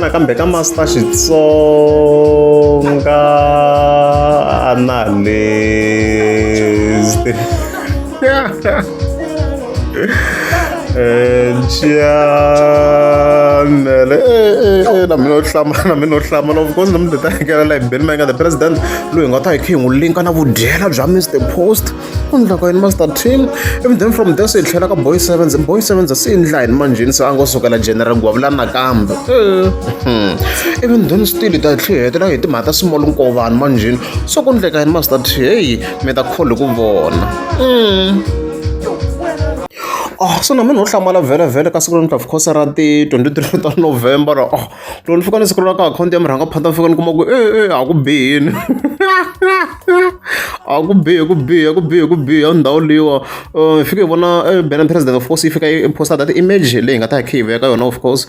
nakambe ka Master Xitsonga Analyst. Chanele na mina no hlamala na mina no hlamala of course na mi ta hakela la hi Benny Mayengani the president loyi hi nga ta hi khe hi n'wi linka na vudyela bya Mr Post ku endla ka yini master team ivi then from there se hi tlhela ka boy sevens boy sevens se endla yini manjheni se a ngo sukela general gwavula nakambe ivi then still hi ta tlhe hi hetela hi timhaka ta small nkovani manjheni so ku endleka yini master t heyi mi ta kholi ku vona Oh, so na mina no hlamala vhele vhele ka siku ra namuntlha of course ra ti 23 ta November oh loko ni fika ni siku ra ka akhawunti ya murhangaphandha ni fika ni kuma ku e e a ku bihini a ku bihe ku biha ku bihe ku biha ndhawu leyiwa hi fike hi vona Benny president of course yi fika yi posta that image leyi nga ta hi khe hi veka yona of course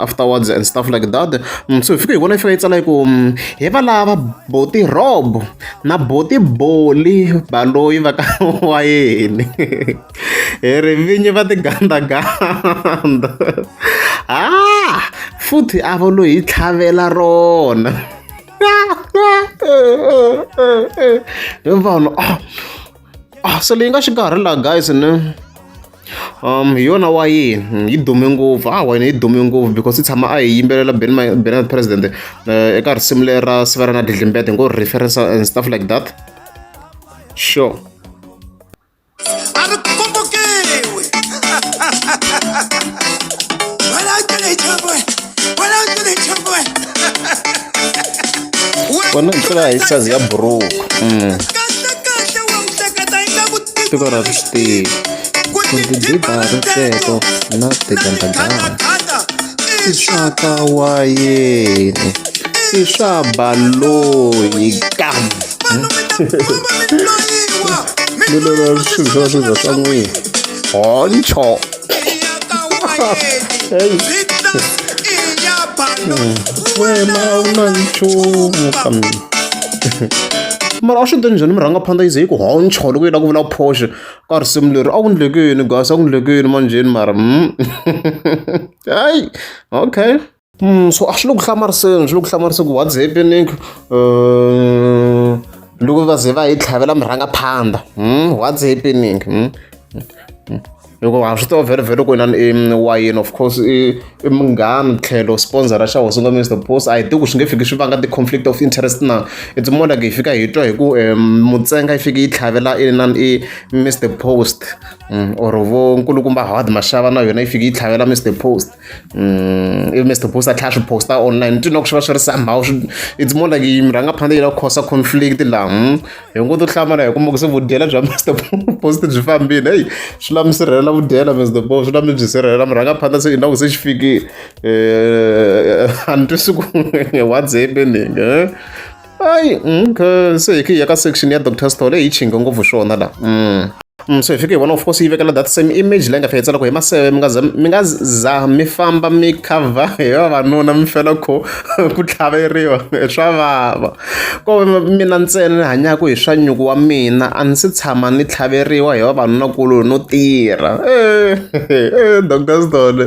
afterwards and stuff like that so hi fike hi vona yi fika yi tsala yi ku hi va lava boti Rob na boti Boli Baloyi va ka wayeni hi ri vinyi va tigandaganda ah futhi a va lo hi tlhavela rona hi vanhu ah ah se leyi nga xikarhi laha guys ne hi yona wayeni yi dume ngopfu a wayeni yi dume ngopfu because yi tshama a hi yimbelela Benny Benny president eka risimu leri ra sivara na dlidlimbete ngo reference and stuff like that sure a ri kumbukiwi wena u tlele hi nchumu wena u tlele hi nchumu wena hi tlula hi size ya buruku kahle kahle wa u hleketa ingaku tiko ra swi tivi ku ku tidiba riteto na tigandaganda i swa ka wayeni i swa baloyi kam lulelo swilo swa swilo swa n'wina honcho wena a wu na nchumu ka mina mara a swi te njhani murhangaphandha yi ze yi ku honcho loko yi lava ku vula Porsche ka risimu leri a ku ndleke yini guys a ku ndleke yini manjheni mara hayi okay so a swi le ku hlamariseni swi le ku hlamariseni ku what's happening loko va ze va hi tlhavela murhangaphandha what's happening hikuva ha swi tiva vhele vhele ku inani i wayini of course i i munghana tlhelo sponsor xa hosi nga Mr Post a hi tivi ku swi nge fiki swi vanga ti-conflict of interest na it's more like hi fika hi twa hi ku mutsenga yi fike yi tlhavela inani i Mr Post or vo nkulukumba Howard Mashava na yona yi fike yi tlhavela Mr Post ivi Mr Post a tlhela a swi posta online twi na ku swi va swi ri somehow it's more like murhangaphandha yi lava ku cause conflict laha hi ngo to hlamala hi kuma ku se vudyela bya Mr Post byi fambile heyi swi lava mi sirhelela vudyela Mr Post swi lava mi byi sirhelela murhangaphandha se ingaku se xi fikile a ni twisi ku what's happening hayi okay se hi khe hi ya ka section ya Dr Sithole hi chinga ngopfu swona la so hi fike hi vona of course yi vekela that same image leyi nga fika yi tsala ku hi maseve mi nga za mi nga za mi famba mi cover hi vavanuna mi fela kho ku tlhaveriwa swa vava ko mina ntsena ni hanyaka hi swa nyuku wa mina a ndzi se tshama ni tlhaveriwa hi vavanuna kuloni no tirha Dr Sithole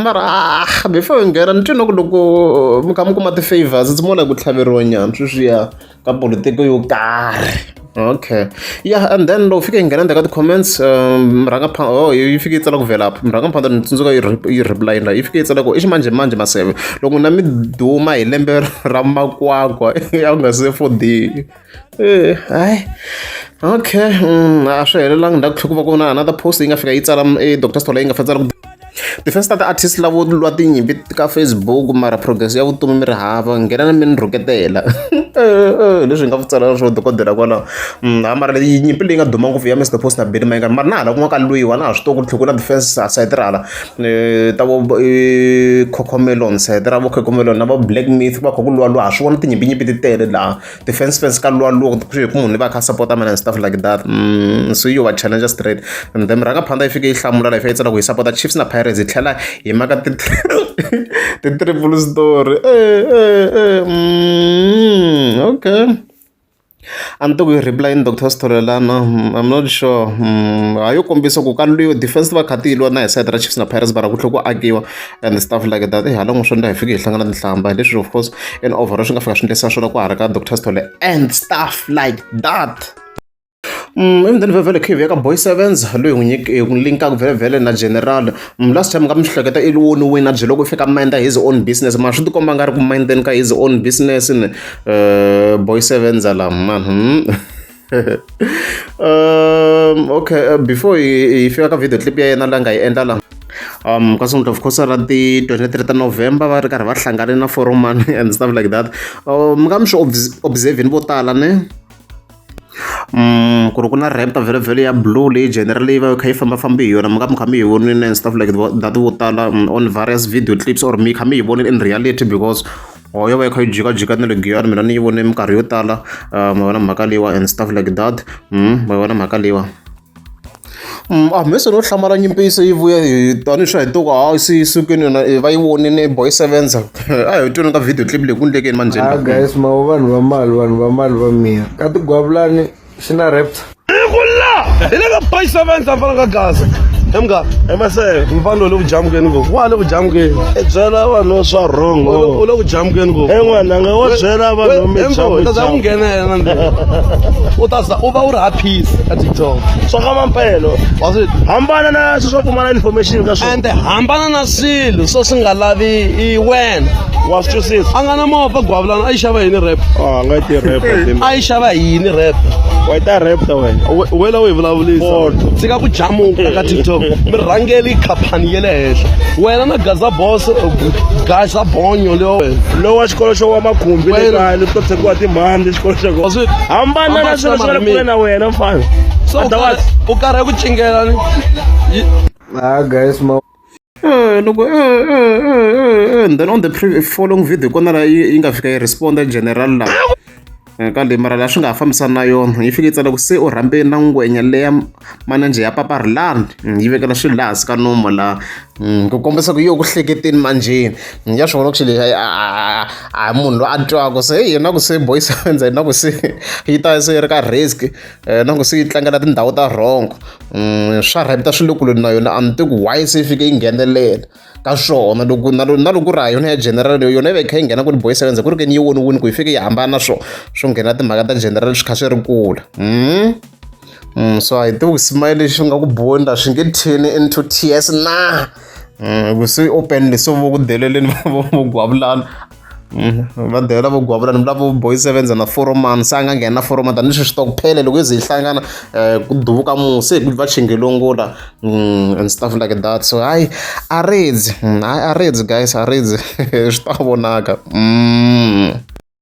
mara before hi nghena ni twi na ku loko mi kha mi kuma ti-favors it's more like ku tlhaveriwa nyana sweswiya ka politiki yo karhi okay yeah and then loko fike hi nghena ndzhaku ka ti-comments murhangaphandha oh yi fike yi tsala ku vhela up murhangaphandha ni tsundzuka yi yi reply la yi fike yi tsala ku i ximanjhemanjhe maseve loko na mi duma hi lembe ra makwakwa ya ku nga se 4D eh hayi okay a swi helelangi ndzhaku tlhe ku va ku na another post yi nga fika yi tsala Dr Sithole yi nga fika tsala ku ti-fans ta ti-artist lavo lwa tinyimpi ka Facebook mara progress ya vutomi mi ri hava nghena mi ni rhuketela leswi hi nga tsala swo dokodela kwalaho ha mara leyi nyimpi leyi nga duma ngopfu ya Mr Post na Benny Mayengani mara na hala kun'wana ka lwiwa na ha swi tiva ku tlhe ku na ti-fans sayiti ra hala ta vo Cocomelon sayiti ra vo Cocomelon na vo Black Myth va kha ku lwa lwa ha swi vona tinyimpinyimpi ti tele laha ti-fans fans ka lwa lwa ku hi ku munhu va kha support mina and stuff like that so yo va challenge straight and then murhangaphandha yi fike yi hlamula la yi fike yi tsala ku hi support Chiefs na Pirates hi tlhela hi maka ti ti-triple story okay. A ni tivi ku yi reply yini Doctor Sithole lana I'm not sure ha yo kombisa ku ka lwiwa defense ti va kha ti lwa na hi side ra Chiefs na Pirates mara ku tlhela ku akiwa and stuff like that. Hala n'wi swo endla hi fike hi hlangana tinhlamba hi leswi of course in overall swi nga fika swi endlisa swona ku ha ri ka Doctor Sithole and stuff like that. Even then vhele khe hi ka boy sevens loyi hi n'wi hi n'wi linkaka vhele vhele na general last time nga mi swi hleketa i woniwini a byele ku i fika mind his own business mara swi tikomba nga ri ku mindeni ka his own business ni boy sevens la man okay before hi fika ka video clip ya yena la nga yi endla la ka sonto of course ra ti 23 ta November va ri karhi va hlangane na foromani and stuff like that mi nga mi swi observe-ni vo tala ne ku ri ku na Raptor vhele vhele ya blue leyi general leyi va yi kha yi fambafambi hi yona mi nga mi kha mi yi vonile and stuff like that vo tala on various video clips or mi kha mi yi vonile in reality because or yo va yi kha yi jikajika na le Giyani mina ni yi vone minkarhi yo tala ma vona mhaka leyiwa and stuff like that ma vona mhaka leyiwa. A me se no hlamala nyimpi se yi vuya hi tanihi swa hi to ha se yi sukile yona va yi vonile boy sevens a hi tweni ka video clip leyi ku endlekeni manjheni. Ah guys ma vo vanhu va mali vanhu va mali va miya ka tigwavulani xi na raptor. Hi ku la hi le ka boy sevens a fana ka gaza he munghana he maseve mfana u le ku jamukeni ngopfu wa le ku jamukeni i byela vanhu swa wrong u le ku jamukeni ngopfu he n'wananga wa byela vanhu mi jamu ta za ku nghenela ndzeni u ta za u va u ri haphisi ka TikTok swa ka mampelo wa swi hambana na swilo swo pfumala information ka swona ende hambana na swilo swo swi nga lavi i wena wa swi twisisa a nga na movha gwavulana a yi xava yini rap a nga ti rap a yi xava yini rap wa yi ta rap ta wena wena u yi vulavulisa tshika ku jamuka ka TikTok mi rhangeli khampani ya le henhla wena na Gaza Boss Gaza Bonyo leyo lowa xikolo xo wa makhumbi le Wena. kaya le to tshekiwa timhandzi xikolo xa Wa kona swi- hambana na swilo swa le kule na wena mfana so u karhi ku cingela ni Ah guys ma Loko and then on the following video kona la yi nga fika yi responda general la ka leyi mara laha swi nga ha fambisani na yona yi fike yi tsala ku se u rhambe na ngwenya leya manager ya papa Rhulani yi vekela swilo laha hansi ka nomo laha ku kombisa ku yo ku hleketeni manjheni ya swi vona ku xilo lexi a hi munhu loyi a twaka se yena ku se boy sevenza na ku se yi ta se yi ri ka risk na ku se yi tlangela tindhawu ta wrong swa Raptor swi le kule na yona a ni tivi ku why se yi fike yi nghenelela ka swona loko na na loko ku ri ha yona ya general yona yi va yi kha yi nghena ku ni boy sevenza ku ri ke ni yi woniwini ku yi fike yi hambana na swona swo nghena timhaka ta general swi kha swi ri kule so a hi tivi ku smile lexi nga ku boheni la swi nge turn into tears na ku se openly so vo ku deleleni vo gwavulana va delela vo gwavulana mi lava vo boy sevenza na foromani se a nga nghena na foromani tanihi sweswi to phele loko yo ze yi hlangana ku duvuka musi hi ku va chingelongula and stuff like that so hayi a ridzi hayi a ridzi guys a ridzi swi ta vonaka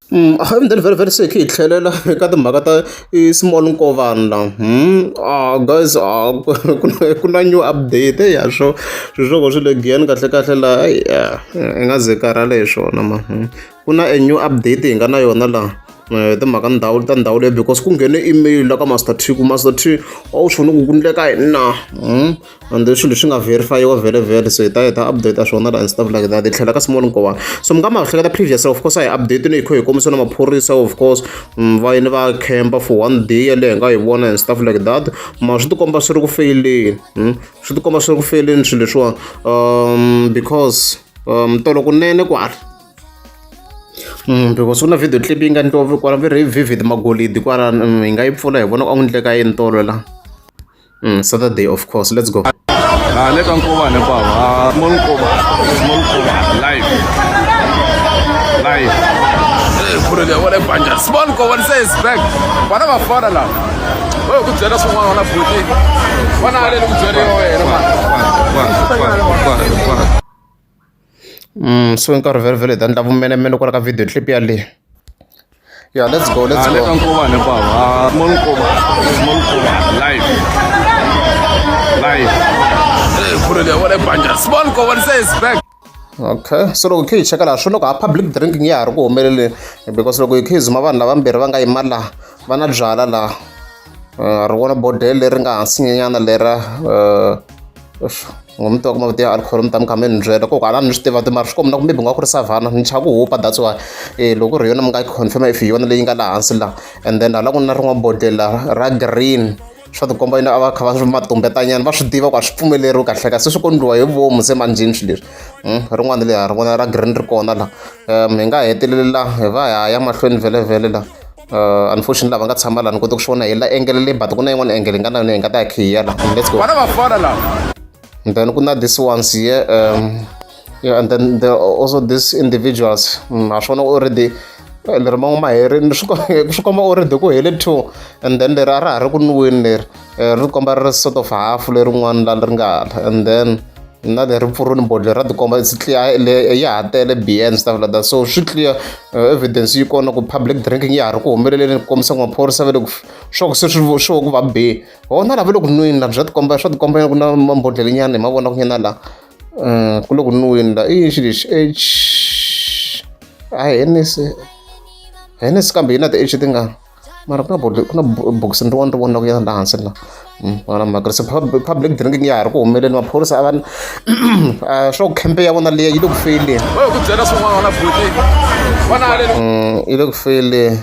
and then very very se hi tlhelela eka timhaka ta small nkovani la guys ku na new update ya swo swilo swo swi le giyani kahle kahle la hi nga ze karhala hi swona ma ku na a new update hi nga na yona la timhaka ndhawu ta ndhawu leyi because ku nghene email la ka Master T ku Master T a wu swi voni ku ku ndleka yini na and swilo leswi nga verifyiwa vhele vhele so hi ta hi ta update swona la and stuff like that hi tlhela ka small nkovana so mi nga ma hleketa previous of course a hi update ni hi kho hi kombisa na maphorisa of course va yini va campa for one day yaleyo hi nga yi vona and stuff like that ma swi tikomba swi ri ku feyileni swi tikomba swi ri ku feyileni swilo leswiwa because tolo kunene kwala because ku na video clip yi nga ndliwa kwala va ri vivid magolidi kwala hi nga yi pfula hi vona ku a ku ndleka yini tolo la Saturday of course let's go Ah, le ka Nkovani kwava ah, small Nkova small Nkova live live Khulule wona banja small Nkovani says back vana vafana lava va ku byela swin'wana wana buti vana ale ni ku byeriwa wena mani So nkarhi vhele vhele hi ta endla vumenemene kwala ka video clip yaleyo yeah let's go let's Ah, le ka go Nkovani kwava ah, small Nkova small Nkova live live Khulule wona banja small Nkovani says back okay so loko hi kha hi cheka laha swi loko ha public drinking ya ha ri ku humeleleni because loko hi kha hi zuma vanhu lavambirhi va nga yima laha va na byala laha ri vona bodele leri nga hansi nyana lera Ngo mi tiva ku mavito ya alcohol mi ta mi kha mi ni byela ku kwalano ni swi tiva mara swi komba na ku maybe ku nga ku ri Savanna ni chava ku hupa that's why. Loko ku ri yona mi nga yi confirm if hi yona leyi nga laha hansi laha and then hala ku na rin'wana bodhlela ra green swa tikomba ina a va kha va swi matumbetanyana va swi tiva ku a swi pfumeleriwi kahle kahle se swi ku endliwa hi vomu se manjheni swilo leswi. Rin'wana leri ha ri vona ra green ri kona la hi nga hetelela hi va ha ya mahlweni vhele la. Unfortunately lava nga tshama laha ni kote ku swi vona hi la angle leyi but ku na yin'wana angle hi nga na yona hi nga ta ya khiya la. Let's go. Vana vafana lava. And then ku na this ones here yeah, and then there are also these individuals. Ha swona already leri man'we ma herini swi komba already ku hele two and then leri a ra ha ri ku nweni leri ri komba ri sort of half lerin'wana la ri nga hala and then na leri pfurini bodlhela ra tikomba it's clear ya ha tele beer and stuff like that. So swi clear evidence yi kona ku public drinking ya ha ri ku humeleleni ku kombisa ku maphorisa va le ku swa ku se swi swo ku va be hona lava le ku nweni la bya tikomba swa tikomba ku na mabodhlele nyana hi ma vona ku nyana la ku le ku nweni la i xilo lexi H a Hennessy Hennessy kambe yi na ti-H tingani mara ku na ku na bokisi rin'wana ri vonaka ya laha hansi la vona mhaka se public drinking ya ha ri ku humeleni maphorisa a va swo khempe ya vona liya yi le ku feyileni ku byela swin'wana na buti vana yi le ku feyileni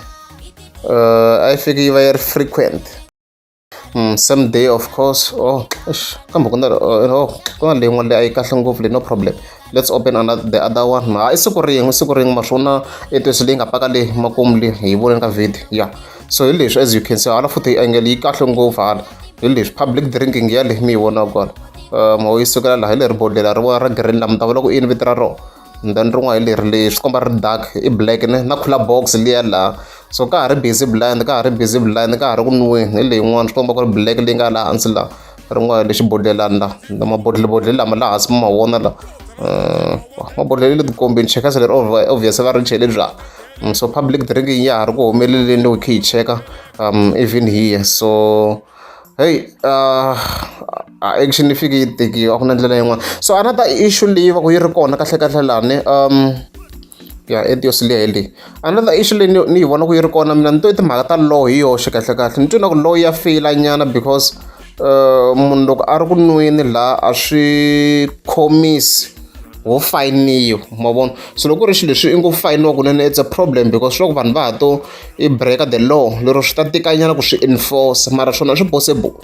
a yi fiki yi va yi ri frequent. Same day of course. Oh, eish, kambe ku na oh, ku na leyin'wana leyi a yi kahle ngopfu leyi no problem. Let's open another the other one. Ha i siku rin'we siku rin'we ma swona Etios leyi nga paka le makumu le hi yi voneni ka video. Yeah. So hi leswi as you can see hala futhi angle yi kahle ngopfu hala. Hi leswi public drinking ya le mi yi vonaka kwala. Mo yi sukela laha hi leri bodlhela ri vona ra green la mi ta vula ku i yini vito ra rona. And then rin'wana hi leri leyi swi komba ri dark i black ne na cooler box liya laha. So ka ha ri busy blind ka ha ri busy blind ka ha ri ku nweni hi leyin'wana swi komba ku ri black leyi nga laha hansi laha rin'wana lexi bodlhelani la na mabodhlelabodhlele lama laha hansi mi ma vona la mabodhlele le tikombeni cheka se leri obvious va ri chele bya so public drinking ya ha ri ku humeleleni loko hi kha hi cheka even here so hey action yi fike yi tekiwa a ku na ndlela yin'wana so another issue leyi va ku yi ri kona kahle kahle lani ya Etios liya hi leyi another issue leyi ni yi vona ku yi ri kona mina ni twe timhaka ta law hi yoxe kahle kahle ni twe na ku law ya feyila nyana because munhu loko a ri ku nweni laha a swi khomisi ho fayiniwa ma vona so loko ku ri xilo lexi i ngo fayiniwa kunene it's a problem because swi loko vanhu va ha to i break the law lero swi ta tikanyana ku swi enforce mara swona swi possible.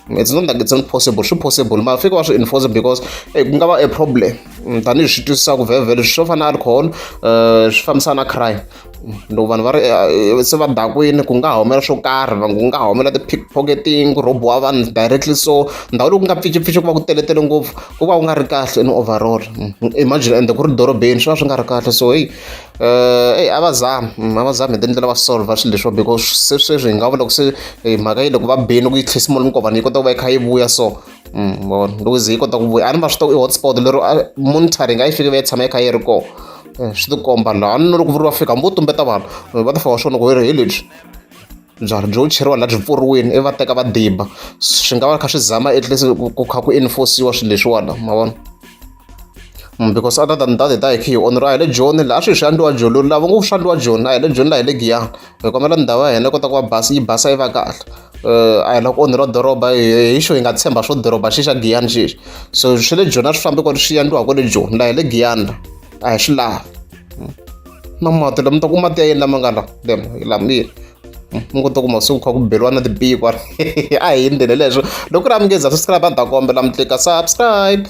It's not like it's not possible, swi possible mara fika va swi enforce because ku nga va a problem tanihi swi twisisa ku vhele swo fana na alcohol swi fambisana na crime. Loko vanhu va ri se va dakwini ku nga humela swo karhi ku nga humela ti-pickpocketing ku rhobiwa vanhu directly so ndhawu loku nga pficipfici ku va ku teletele ngopfu ku va ku nga ri kahle in overall. Imagine ende ku ri dorobeni swi va swi nga ri kahle so hey eyi a va zami a va zami hi tindlela va solver swilo leswiwa because se sweswi hi nga vula ku se mhaka yi le ku va beni ku yi tlhisa minkova yi kota ku va yi kha yi vuya so vona loko ze yi kota ku vuya a ni va swi tiva ku i hotspot lero monitoring a yi fiki va yi tshama yi kha yi ri kona swi tikomba laha ni loko vuri va fika hambi vo tumbeta vanhu va ta fika va swi vona ku hi lebyi byalwa byo cheriwa laha byi pfuriwile ivi va teka va diba swi nga va kha swi zama at least ku kha ku enforce-iwa swilo leswiwani ma vona. Because other than that hi ta hi kha hi onheriwa a hi le Joni laha a swi hi swi endliwa Joni lava ngo swi endliwa Joni a hi le Joni laha hi le Giyani hi kombela ndhawu ya hina yi kota ku va basa yi basa yi va kahle a hi lava ku onheriwa doroba hi xo hi nga tshemba swo doroba xi xa Giyani xexi so swi le Joni a swi fambi kwale swi endliwa kwale Joni laha hi le Giyani la a hi swi lavi na mati lama ta ku mati ya yini lama nga la lama yini mi kota ku masiku kha ku beriwa na tibiyi kwala a hi yindleni leswo loko ku ri a mi nge za subscribe a ni ta kombela mi tlika subscribe.